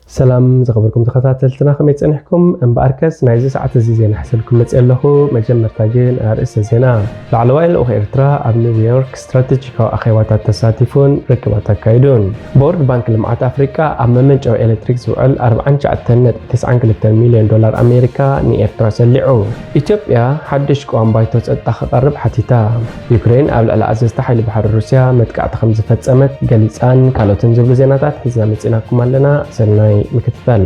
ሰላም ዝኸበርኩም ተኸታተልትና፣ ከመይ ጸኒሕኩም? እምበኣርከስ ናይዚ ሰዓት እዚ ዜና ሒዘልኩም መጽእ ኣለኹ። መጀመርታ ግን ኣርእስተ ዜና። ላዕለዋይ ልኡኽ ኤርትራ ኣብ ኒውዮርክ ስትራቴጂካዊ ኣኼባታት ተሳቲፉን ርክባት ኣካይዱን። ቦርድ ባንክ ልምዓት ኣፍሪቃ ኣብ መመንጨዊ ኤሌክትሪክ ዝውዕል ኣርባዓን ትሽዓተን ነጥቢ ተስዓን ክልተን ሚልዮን ዶላር ኣሜሪካ ንኤርትራ ሰሊዑ። ኢትዮጵያ ሓድሽ ቅዋም ባይቶ ጸጥታ ክቐርብ ሓቲታ። ዩክሬን ኣብ ልዕሊ ኣዘዝቲ ሓይሊ ባሕሪ ሩስያ መጥቃዕቲ ከም ዝፈጸመት ገሊጻን ካልኦትን ዝብሉ ዜናታት ሒዝና መጺናኩም ኣለና። ሰናይ ምክትታል።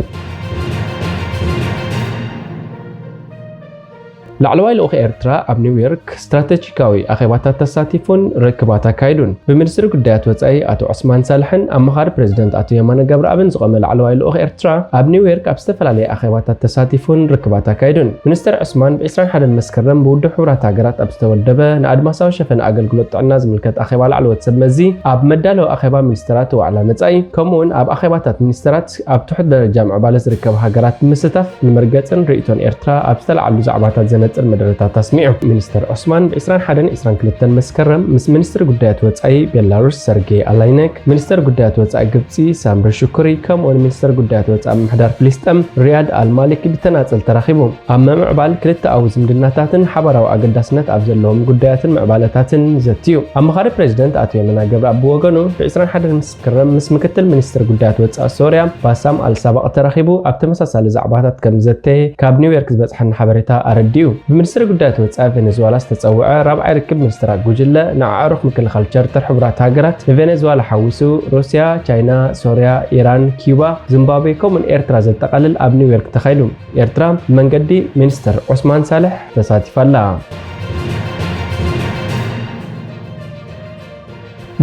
ላዕለዋይ ልኡኽ ኤርትራ ኣብ ኒውዮርክ ስትራቴጂካዊ ኣኼባታት ተሳቲፉን ርክባት ኣካይዱን። ብሚኒስትሪ ጉዳያት ወጻኢ ኣቶ ዑስማን ሳልሕን ኣማኻሪ ፕሬዚደንት ኣቶ የማነ ገብረኣብን ዝቖመ ላዕለዋይ ልኡኽ ኤርትራ ኣብ ኒውዮርክ ኣብ ዝተፈላለየ ኣኼባታት ተሳቲፉን ርክባት ኣካይዱን። ሚኒስተር ዑስማን ብ ዕስራን ሓደን መስከረም ብውድብ ሕቡራት ሃገራት ኣብ ዝተወደበ ንኣድማሳዊ ሸፈነ ኣገልግሎት ጥዕና ዝምልከት ኣኼባ ላዕለዎት ሰብ መዚ ኣብ መዳለዊ ኣኼባ ሚኒስተራት ዋዕላ መጻኢ፣ ከምኡውን ኣብ ኣኼባታት ሚኒስተራት ኣብ ትሑት ደረጃ ምዕባለ ዝርከባ ሃገራት ብምስታፍ፣ ንመርገጽን ርእይቶን ኤርትራ ኣብ ዝተለዓሉ ዛዕባታት ዘነጽር መደረታት ኣስሚዑ። ሚኒስተር ዑስማን ብ ዕስራን ሓደን ዕስራን ክልተን መስከረም ምስ ሚኒስትሪ ጉዳያት ወጻኢ ቤላሩስ ሰርጌይ ኣላይነክ፣ ሚኒስተር ጉዳያት ወጻኢ ግብጺ ሳምሪ ሹኩሪ፣ ከምኡውን ሚኒስተር ጉዳያት ወጻኢ ምምሕዳር ፍልስጤም ሪያድ ኣልማሊኪ ብተናጸል ተራኺቡ። ኣብ ምምዕባል ክልተኣዊ ዝምድናታትን ሓባራዊ ኣገዳስነት ኣብ ዘለዎም ጉዳያትን ምዕባለታትን ዘትዩ። ኣማኻሪ ፕሬዚደንት ኣቶ የማነ ገብረኣብ ብወገኑ፣ ብ ዕስራን ሓደን መስከረም ምስ ምክትል ሚኒስትር ጉዳያት ወጻኢ ሶርያ ባሳም ኣልሳባቕ ተራኺቡ ኣብ ተመሳሳሊ ዛዕባታት ከም ዘተየ ካብ ኒውዮርክ ዝበጽሐና ሓበሬታ ኣረዲኡ። ብሚኒስትሪ ጉዳያት ወጻኢ ቬኔዙዋላ ዝተጸውዐ ራብዓይ ርክብ ሚኒስትራት ጉጅለ ንኣዕሩኽ ምክልኻል ቻርተር ሕቡራት ሃገራት ንቬኔዙዋላ ሓዊሱ ሩስያ፣ ቻይና፣ ሶርያ፣ ኢራን፣ ኪዩባ፣ ዚምባብዌ ከምኡን ኤርትራ ዘጠቓልል ኣብ ኒውዮርክ ተኻይዱ። ኤርትራ ብመንገዲ ሚኒስትር ዑስማን ሳልሕ ተሳቲፋ ኣላ።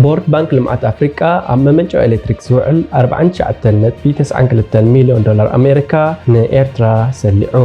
ቦርድ ባንክ ልምዓት ኣፍሪቃ ኣብ መመንጨዊ ኤሌክትሪክ ዝውዕል ኣርባዓን ትሽዓተን ነጥቢ ተስዓን ክልተን ሚልዮን ዶላር ኣሜሪካ ንኤርትራ ሰሊዑ።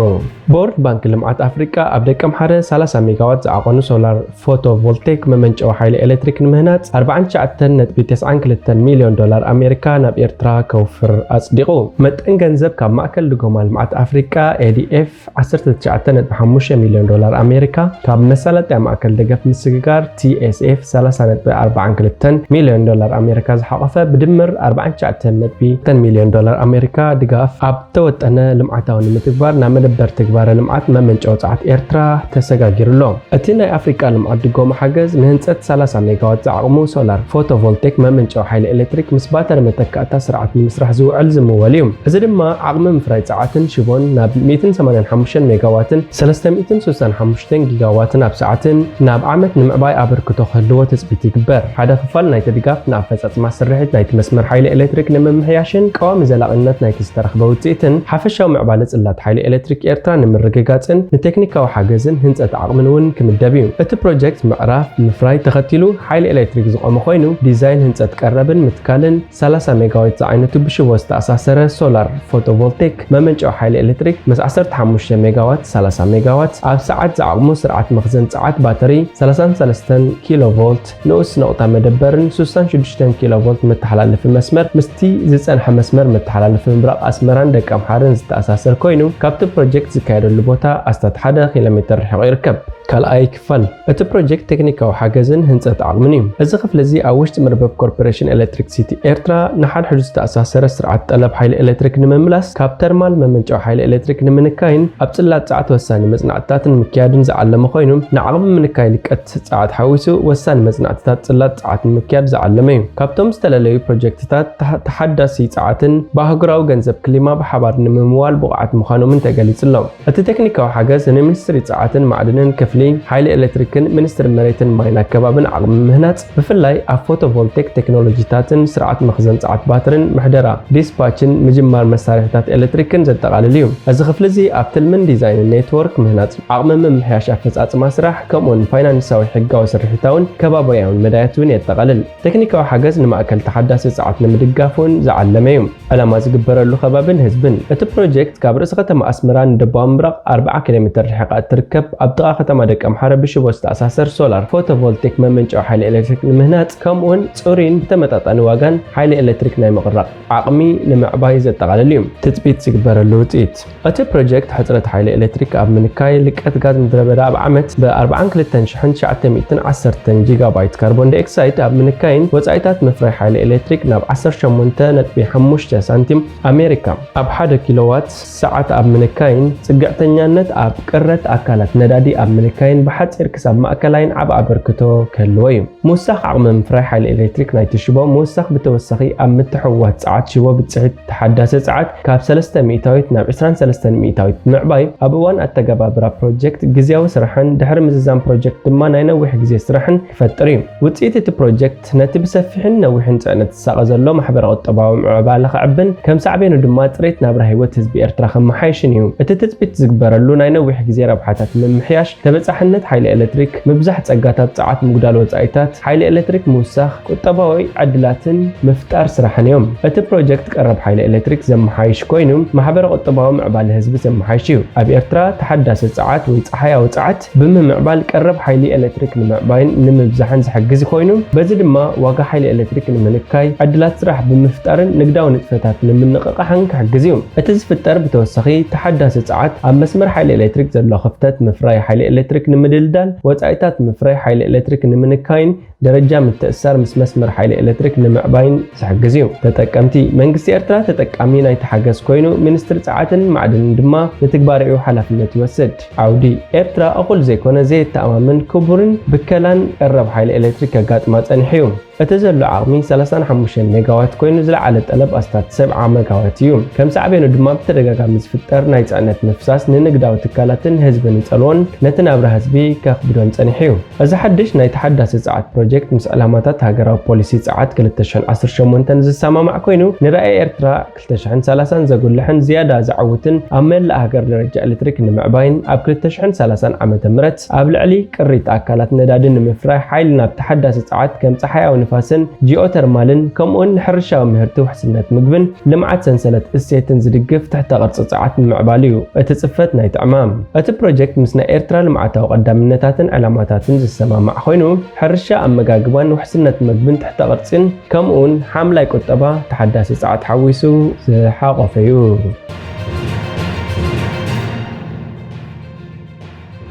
ቦርድ ባንክ ልምዓት ኣፍሪቃ ኣብ ደቀምሓረ ሰላሳ ሜጋዋት ዝዓቐኑ ሶላር ፎቶቮልቴክ መመንጨዊ ሓይሊ ኤሌክትሪክ ንምህናጽ ኣርባዓን ትሽዓተን ነጥቢ ተስዓን ክልተን ሚልዮን ዶላር ኣሜሪካ ናብ ኤርትራ ከውፍር ኣጽዲቑ። መጠን ገንዘብ ካብ ማእከል ድጎማ ልምዓት ኣፍሪቃ፣ ኤ ዲ ኤፍ፣ ዓሰርተ ትሽዓተ ነጥቢ ሓሙሽተ ሚልዮን ዶላር ኣሜሪካ፣ ካብ መሳለጥያ ማእከል ደገፍ ምስግጋር፣ ቲ ኤስ ኤፍ፣ ሰላሳ ነጥቢ ኣርባዓን ክልተን ሚልዮን ዶላር ኣሜሪካ ዝሓቖፈ ብድምር ኣርባዓን ትሽዓተን ነጥቢ ክልተ ሚልዮን ዶላር ኣሜሪካ ድጋፍ ኣብ ተወጠነ ልምዓታዊ ንምትግባር ናብ መደበር ትግባረ ልምዓት መመንጨዊ ጸዓት ኤርትራ ተሰጋጊሩ ኣሎ። እቲ ናይ ኣፍሪቃ ልምዓት ድጎማ ሓገዝ ንህንጸት ሰላሳ ሜጋዋት ዝዓቕሙ ሶላር ፎቶቮልቴክ መመንጨዊ ሓይሊ ኤሌክትሪክ ምስ ባተሪ መተካእታ ስርዓት ንምስራሕ ዝውዕል ዝምወል እዩ። እዚ ድማ ዓቕሚ ምፍራይ ጸዓትን ሽቦን ናብ ሚእትን ሰማንያን ሓሙሽተን ሜጋዋትን ሰለስተ ሚእትን ስሳን ሓሙሽተን ጊጋዋትን ኣብ ሰዓትን ናብ ዓመት ንምዕባይ ኣበርክቶ ክህልዎ ትጽቢት ይግበር። ሓደ ክፋል ናይቲ ድጋፍ ንኣፈጻጽማ ስርሒት ናይቲ መስመር ሓይሊ ኤሌክትሪክ ንምምሕያሽን ቀዋሚ ዘላቕነት ናይቲ ዝተረኽበ ውጽኢትን ሓፈሻዊ ምዕባለ ጽላት ሓይሊ ኤሌክትሪክ ኤርትራ ንምርግጋጽን ንቴክኒካዊ ሓገዝን ህንጸት ዓቕምን እውን ክምደብ እዩ። እቲ ፕሮጀክት ምዕራፍ ምፍራይ ተኸቲሉ ሓይሊ ኤሌክትሪክ ዝቖመ ኮይኑ፣ ዲዛይን ህንጸት ቀረብን ምትካልን ሰላሳ ሜጋዋት ዝዓይነቱ ብሽቦ ዝተኣሳሰረ ሶላር ፎቶቮልቴክ መመንጨዊ ሓይሊ ኤሌክትሪክ ምስ ዓሰርተ ሓሙሽተ ሜጋዋት፣ ሰላሳ ሜጋዋት፣ ኣብ ሰዓት ዝዓቕሙ ስርዓት መኽዘን ጸዓት ባተሪ፣ ሰላሳን ሰለስተን ኪሎ ቮልት ንኡስ ነቑጣ መደበርን ስሳን ሽዱሽተን ኪሎ ቮልት መተሓላለፊ መስመር ምስቲ ዝጸንሐ መስመር መተሓላለፊ ምብራቕ ኣስመራን ደቀምሓረን ዝተኣሳሰር ኮይኑ፣ ካብቲ ፕሮጀክት ዝካየደሉ ቦታ ኣስታት ሓደ ኪሎ ሜተር ርሒቑ ይርከብ። ካልኣይ ክፋል እቲ ፕሮጀክት ቴክኒካዊ ሓገዝን ህንጸት ዓቕምን እዩ። እዚ ክፍሊ እዚ ኣብ ውሽጢ መርበብ ኮርፖሬሽን ኤሌክትሪክሲቲ ኤርትራ ንሓድሕዱ ዝተኣሳሰረ ስርዓት ጠለብ ሓይሊ ኤሌክትሪክ ንምምላስ፣ ካብ ተርማል መመንጨዊ ሓይሊ ኤሌክትሪክ ንምንካይን ኣብ ጽላት ጸዓት ወሳኒ መጽናዕትታት ንምክያድን ዝዓለመ ኮይኑ፣ ንዓቕሚ ምንካይ ልቀት ጸዓት ሓዊሱ ወሳኒ መጽናዕትታት ጽላት ጸዓት ንምክያድ ዝዓለመ እዩ። ካብቶም ዝተለለዩ ፕሮጀክትታት ተሓ-፣ ተሓዳሲ ጸዓትን ብኣህጉራዊ ገንዘብ ክሊማ ብሓባር ንምምዋል ብቑዓት ምዃኖምን ተገሊጹ ኣሎ። እቲ ቴክኒካዊ ሓገዝ ንሚኒስትሪ ጸዓትን ማዕድንን፣ ክፍሊ ሓይሊ ኤሌክትሪክን ሚኒስትሪ መሬትን ማይን ኣከባብን ዓቕሚ ምህናጽ፣ ብፍላይ ኣብ ፎቶቮልቴክ ቴክኖሎጂታትን ስርዓት መኽዘን ጸዓት ባትርን፣ ምሕደራ፣ ዲስፓችን ምጅማር መሳርሒታት ኤሌክትሪክን ዘጠቓልል እዩ። እዚ ክፍሊ እዚ ኣብ ትልምን ዲዛይንን ኔትወርክ ምህናጽ፣ ዓቕሚ ምምሕያሽ ኣፈጻጽማ ስራሕ፣ ከምኡውን ፋይናንሳዊ፣ ሕጋዊ፣ ስርሒታውን ከባቢያውን መዳያት እውን የጠቓልል። ቴክኒካዊ ሓገዝ ንማእከል ተሓዳሲ ጸዓት ንምድጋፍ እውን ዝዓለመ እዩ። ዕላማ ዝግበረሉ ከባብን ህዝብን። እቲ ፕሮጀክት ካብ ርእሲ ከተማ ኣስመራ ንደቡባዊ ምብራቕ ኣርብዓ ኪሎ ሜተር ርሒቓ እትርከብ ኣብ ጥቓ ከተማ ደቂ ኣምሓረ ብሽቦ ዝተኣሳሰር ሶላር ፎቶቮልቴክ መመንጨዊ ሓይሊ ኤሌክትሪክ ንምህናጽ፣ ከምኡውን ጽሩይን ብተመጣጣኒ ዋጋን ሓይሊ ኤሌክትሪክ ናይ ምቕራብ ዓቕሚ ንምዕባይ ዘጠቓልል እዩ። ትጽቢት ዝግበረሉ ውጽኢት። እቲ ፕሮጀክት ሕጽረት ሓይሊ ኤሌክትሪክ ኣብ ምንካይ፣ ልቀት ጋዝ ምድረ በዳ ኣብ ዓመት ብ ኣርባዓን ክልተን ሽሕን ትሽዓተ ሚእትን ዓሰርተን ጊጋባይት ካርቦን ዳይኦክሳይድ ኣብ ምንካይን ወጻኢታት ምፍራይ ሓይሊ ኤሌክትሪክ ናብ ዓሰርተ ሸሞንተ ነጥቢ ሓሙሽተ ሳንቲም ኣሜሪካ ኣብ ሓደ ኪሎዋት ሰዓት ኣብ ምንካይን ጽግዕተኛነት ኣብ ቅረት ኣካላት ነዳዲ ኣብ ምንካይን ብሓጺር ክሳብ ማእከላይን ዓቢ ኣበርክቶ ክህልዎ እዩ። ምውሳኽ ዓቕሚ ምፍራይ ሓይሊ ኤሌክትሪክ ናይቲ ሽቦ ምውሳኽ ብተወሳኺ ኣብ ምትሕውዋስ ጸዓት ሽቦ ብጽሒት ተሓዳሲ ጸዓት ካብ ሰለስተ ሚእታዊት ናብ ዕስራን ሰለስተን ሚእታዊት ምዕባይ ኣብ እዋን ኣተገባብራ ፕሮጀክት ግዝያዊ ስራሕን ድሕሪ ምዝዛም ፕሮጀክት ድማ ናይ ነዊሕ ግዜ ስራሕን ክፈጥር እዩ። ውጽኢት እቲ ፕሮጀክት ነቲ ብሰፊሕን ነዊሕን ጽዕነት ዝሳቐ ዘሎ ማሕበረ ቁጠባዊ ምዕባለ ከዕብን ከም ሳዕቤኑ ድማ ጽሬት ናብራ ህይወት ህዝቢ ኤርትራ ከመሓይሽን እዩ። እቲ ትጽቢት ዝግበረሉ ናይ ነዊሕ ግዜ ረብሓታት ምምሕያሽ ተበጻሕነት ሓይሊ ኤሌክትሪክ፣ ምብዛሕ ጸጋታት ጸዓት፣ ምጉዳል ወጻኢታት ሓይሊ ኤሌክትሪክ ምውሳኽ፣ ቁጠባዊ ዕድላትን ምፍጣር ስራሕን እዮም። እቲ ፕሮጀክት ቀረብ ሓይሊ ኤሌክትሪክ ዘመሓይሽ ኮይኑ፣ ማሕበረ ቁጠባዊ ምዕባለ ህዝቢ ዘመሓይሽ እዩ። ኣብ ኤርትራ ተሓዳሲ ጸዓት ወይ ጸሓያዊ ጸዓት ብምምዕባል ቀረብ ሓይሊ ኤሌክትሪክ ንምዕባይን ንምብዛሕን ዝሕግዝ ኮይኑ፣ በዚ ድማ ዋጋ ሓይሊ ኤሌክትሪክ ንምንካይ፣ ዕድላት ስራሕ ብምፍጣርን ንግዳዊ ንጥፈታት ንምንቕቓሕን ክሕግዝ እዩ። እቲ ዝፍጠር ብተወሳኺ ተሓዳሲ ጸዓት ኣብ መስመር ሓይሊ ኤሌክትሪክ ዘሎ ክፍተት ምፍራይ ሓይሊ ኤሌክትሪክ ንምድልዳል፣ ወጻኢታት ምፍራይ ሓይሊ ኤሌክትሪክ ንምንካይን ደረጃ ምትእስሳር ምስ መስመር ሓይሊ ኤሌክትሪክ ንምዕባይን ዝሕግዝ እዩ። ተጠቀምቲ። መንግስቲ ኤርትራ ተጠቃሚ ናይቲ ሓገዝ ኮይኑ፣ ሚኒስትሪ ጸዓትን ማዕድንን ድማ ንትግባሬኡ ሓላፍነት ይወስድ። ዓውዲ። ኤርትራ እኹል ዘይኮነ፣ ዘየተኣማምን፣ ክቡርን ብከላን ቀረብ ሓይሊ ኤሌክትሪክ ከጋጥማ ጸኒሑ እዩ። እቲ ዘሎ ዓቕሚ ሰላሳን ሓሙሽተን ሜጋዋት ኮይኑ፣ ዝለዓለ ጠለብ ኣስታት ሰብዓ ሜጋዋት እዩ። ከም ሳዕቤኑ ድማ ብተደጋጋሚ ዝፍጠር ናይ ጽዕነት ምፍሳስ ንንግዳዊ ትካላትን ህዝብን ይጸልዎን ነቲ ናብራ ህዝቢ ከኽብዶን ጸኒሑ እዩ። እዚ ሓድሽ ናይ ተሓዳሲ ጸዓት ፕሮጀክት ምስ ዕላማታት ሃገራዊ ፖሊሲ ጸዓት ክልተ ሽሕን ዓሰርተ ሸሞንተን ዝሰማማዕ ኮይኑ፣ ንራእይ ኤርትራ ክልተ ሽሕን ሰላሳን ዘጉልሕን ዝያዳ ዘዐውትን ኣብ መላእ ሃገር ደረጃ ኤሌክትሪክ ንምዕባይን ኣብ ክልተ ሽሕን ሰላሳን ዓመተ ምህረት ኣብ ልዕሊ ቅሪት ኣካላት ነዳዲ ንምፍራይ ሓይሊ ናብ ተሓዳሲ ጸዓት ከም ጸሓያዊ ንፋስን ጂኦተርማልን ከምኡውን ንሕርሻዊ ምህርቲ ውሕስነት ምግብን ልምዓት ሰንሰለት እሴትን ዝድግፍ ትሕተ ቅርጺ ጸዓት ንምዕባል እዩ እቲ ጽፈት ናይቲ ዕማም። እቲ ፕሮጀክት ምስ ናይ ኤርትራ ልምዓታዊ ቀዳምነታትን ዕላማታትን ዝሰማማዕ ኮይኑ፣ ሕርሻ፣ ኣመጋግባን ውሕስነት ምግብን ትሕተ ቅርጺን ከምኡውን ሓምላይ ቁጠባ ተሓዳሲ ጸዓት ሓዊሱ ዝሓቖፈ እዩ።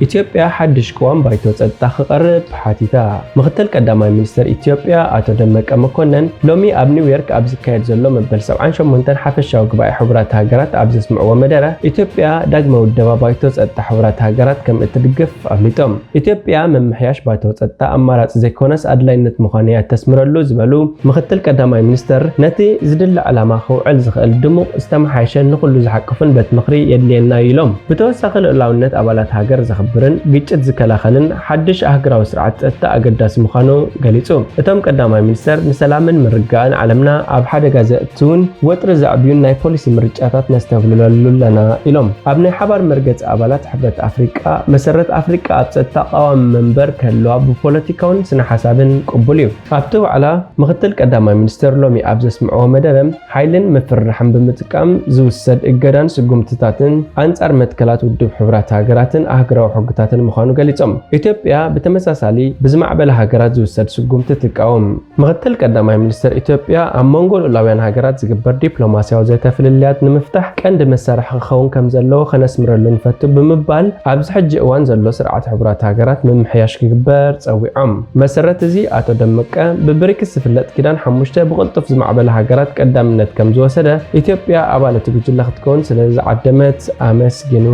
ኢትዮጵያ ሓድሽ ቅዋም ባይቶ ጸጥታ ክቐርብ ሓቲታ። ምኽትል ቀዳማይ ሚኒስትር ኢትዮጵያ ኣቶ ደመቀ መኮነን ሎሚ ኣብ ኒውዮርክ ኣብ ዝካየድ ዘሎ መበል ሰብዓን ሸሞንተን ሓፈሻዊ ጉባኤ ሕቡራት ሃገራት ኣብ ዘስምዕዎ መደረ፣ ኢትዮጵያ ዳግመ ውደባ ባይቶ ጸጥታ ሕቡራት ሃገራት ከም እትድግፍ ኣፍሊጦም። ኢትዮጵያ ምምሕያሽ ባይቶ ጸጥታ ኣማራጺ ዘይኮነስ ኣድላይነት ምዃኑ እያ እተስምረሉ ዝበሉ ምኽትል ቀዳማይ ሚኒስተር፣ ነቲ ዝድለ ዕላማ ከውዕል ዝኽእል ድሙቕ፣ ዝተመሓየሸን ንኹሉ ዝሓቁፍን ቤት ምኽሪ የድልየና እዩ ኢሎም። ብተወሳኺ ልኡላውነት ኣባላት ሃገር ዘኽብርን ግጭት ዝከላኸልን ሓድሽ ኣህጉራዊ ስርዓት ጸጥታ ኣገዳሲ ምዃኑ ገሊጹ። እቶም ቀዳማይ ሚኒስተር፣ ንሰላምን ምርግጋእን ዓለምና ኣብ ሓደጋ ዘእትውን ወጥሪ ዘዕብዩን ናይ ፖሊሲ ምርጫታት ነስተብህለሉ ኣለና ኢሎም። ኣብ ናይ ሓባር መርገጺ ኣባላት ሕብረት ኣፍሪቃ መሰረት፣ ኣፍሪቃ ኣብ ጸጥታ ቀዋሚ መንበር ክህልዋ ብፖለቲካውን ስነ ሓሳብን ቅቡል እዩ። ኣብቲ ዋዕላ ምኽትል ቀዳማይ ሚኒስተር ሎሚ ኣብ ዘስምዕዎ መደረ፣ ሓይልን ምፍርራሕን ብምጥቃም ዝውሰድ እገዳን ስጉምትታትን ኣንጻር መትከላት ውድብ ሕቡራት ሃገራትን ኣህጉራዊ ሕግታትን ምዃኑ ገሊጾም። ኢትዮጵያ ብተመሳሳሊ ብዝማዕበለ ሃገራት ዝውሰድ ስጉምቲ ትቃወም። ምኽትል ቀዳማይ ሚኒስተር ኢትዮጵያ፣ ኣብ መንጎ ልኡላውያን ሃገራት ዝግበር ዲፕሎማስያዊ ዘተ ፍልልያት ንምፍታሕ ቀንዲ መሳርሒ ክኸውን ከም ዘለዎ ከነስምረሉ ንፈቱ ብምባል፣ ኣብዚ ሕጂ እዋን ዘሎ ስርዓት ሕቡራት ሃገራት ምምሕያሽ ክግበር ጸዊዖም። መሰረት እዚ፣ ኣቶ ደመቀ፣ ብብሪክስ ዝፍለጥ ኪዳን ሓሙሽተ ብቕልጡፍ ዝማዕበለ ሃገራት ቀዳምነት ከም ዝወሰደ፣ ኢትዮጵያ ኣባል እቲ ጉጅለ ክትከውን ስለ ዝዓደመት ኣመስጊኑ።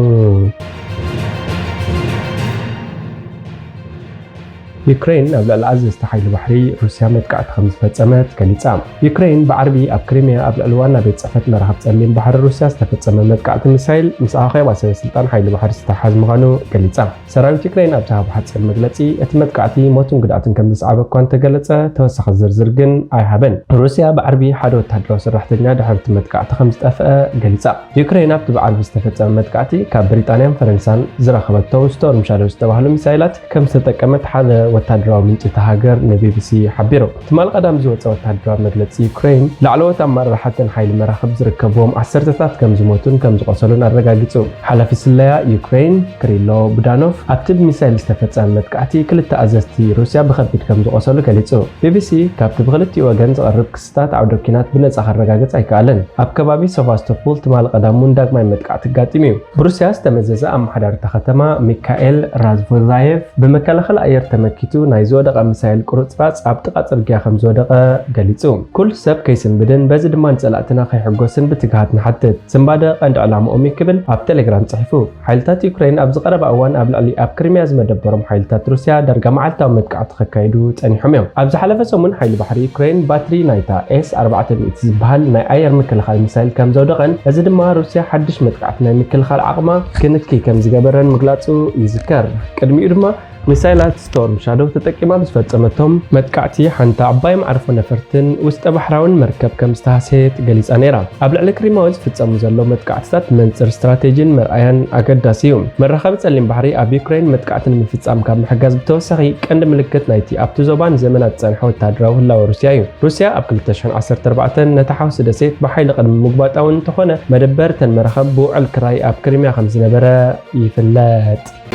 ዩክሬን ኣብ ልዕሊ ኣዘዝቲ ሓይሊ ባሕሪ ሩስያ መጥቃዕቲ ከም ዝፈጸመት ገሊጻ። ዩክሬን ብዓርቢ ኣብ ክሪሚያ ኣብ ልዕሊ ዋና ቤት ጽሕፈት መራኽብ ጸሊም ባሕሪ ሩስያ ዝተፈጸመ መጥቃዕቲ ሚሳይል ምስ ኣኼባ ሰበ ስልጣን ሓይሊ ባሕሪ ዝተሓዝ ምዃኑ ገሊጻ። ሰራዊት ዩክሬን ኣብ ዝሃቦ ሓጺር መግለጺ፣ እቲ መጥቃዕቲ ሞትን ጉድኣትን ከም ዘስዓበ እኳ እንተገለጸ፣ ተወሳኺ ዝርዝር ግን ኣይሃበን። ሩስያ ብዓርቢ ሓደ ወተሃደራዊ ሰራሕተኛ ድሕሪ እቲ መጥቃዕቲ ከም ዝጠፍአ ገሊጻ። ዩክሬን ኣብቲ ብዓርቢ ዝተፈጸመ መጥቃዕቲ ካብ ብሪጣንያን ፈረንሳን ዝረኸበቶም ስቶርም ሻዶው ዝተባህሉ ሚሳይላት ከም ዝተጠቀመት ሓደ ወታደራዊ ምንጭ እታ ሃገር ንቢቢሲ ሓቢሩ። ትማል ቀዳም ዝወጸ ወታደራዊ መግለጺ ዩክሬን፣ ላዕለዎት ኣመራርሓተን ሓይሊ መራኽብ ዝርከብዎም ዓሰርተታት ከም ዝሞቱን ከም ዝቖሰሉን ኣረጋጊጹ። ሓላፊ ስለያ ዩክሬን ክሪሎ ቡዳኖቭ ኣብቲ ብሚሳይል ዝተፈጸመ መጥቃዕቲ ክልተ ኣዘዝቲ ሩስያ ብኸቢድ ከም ዝቖሰሉ ገሊጹ። ቢቢሲ ካብቲ ብክልቲኡ ወገን ዝቐርብ ክስታት ዓውደ ኲናት ብነጻ ከረጋግጽ ኣይከኣለን። ኣብ ከባቢ ሰቫስቶፖል ትማል ቀዳም እውን ዳግማይ መጥቃዕቲ ኣጋጢሙ እዩ። ብሩስያ ዝተመዘዘ ኣመሓዳሪ እታ ከተማ ሚካኤል ራዝቮዛየቭ ብመከላኸሊ ኣየር ተመኪቱ ናይ ዝወደቐ ሚሳይል ቁርጽራጽ ኣብ ጥቓ ጽርግያ ከም ዝወደቐ ገሊጹ። ኩሉ ሰብ ከይስንብድን በዚ ድማ ንጸላእትና ከይሕጎስን ብትግሃት ንሓትት። ስንባደ ቀንዲ ዕላምኦም እዩ ክብል ኣብ ቴሌግራም ጽሒፉ። ሓይልታት ዩክሬን ኣብዚ ቀረባ እዋን ኣብ ልዕሊ ኣብ ክሪሚያ ዝመደበሮም ሓይልታት ሩስያ ዳርጋ መዓልታዊ መጥቃዕቲ ከካይዱ ጸኒሖም እዮም። ኣብ ዝሓለፈ ሰሙን ሓይሊ ባሕሪ ዩክሬን ባትሪ ናይታ ኤስ ኣርባዕተ ሚእቲ ዝበሃል ናይ ኣየር ምክልኻል ሚሳይል ከም ዘውደቐን፣ እዚ ድማ ሩስያ ሓድሽ መጥቃዕቲ ናይ ምክልኻል ዓቕማ ክንኪ ከም ዝገበረን ምግላጹ ይዝከር። ቅድሚኡ ድማ ሚሳይላት ስቶርም ሻዶው ተጠቂማ ብዝፈጸመቶም መጥቃዕቲ ሓንቲ ዓባይ መዓርፎ ነፈርትን ውስጠ ባሕራውን መርከብ ከም ዝተሃስየት ገሊጻ ነይራ። ኣብ ልዕሊ ክሪማዊ ዝፍጸሙ ዘለዉ መጥቃዕትታት መንጽር ስትራቴጂን መርኣያን ኣገዳሲ እዩ። መራኸቢ ጸሊም ባሕሪ ኣብ ዩክሬን መጥቃዕቲ ንምፍጻም ካብ ምሕጋዝ ብተወሳኺ ቀንዲ ምልክት ናይቲ ኣብቲ ዞባ ንዘመናት ዝጸንሐ ወታደራዊ ህላወ ሩስያ እዩ። ሩስያ ኣብ ክልተ ሽሕን ዓሰርተ ኣርባዕተን ነታ ሓውሲ ደሴት ብሓይሊ ቅድሚ ምግባጣ እውን እንተኾነ መደበር እተን መራኸብ ብውዕል ክራይ ኣብ ክሪሚያ ከም ዝነበረ ይፍለጥ።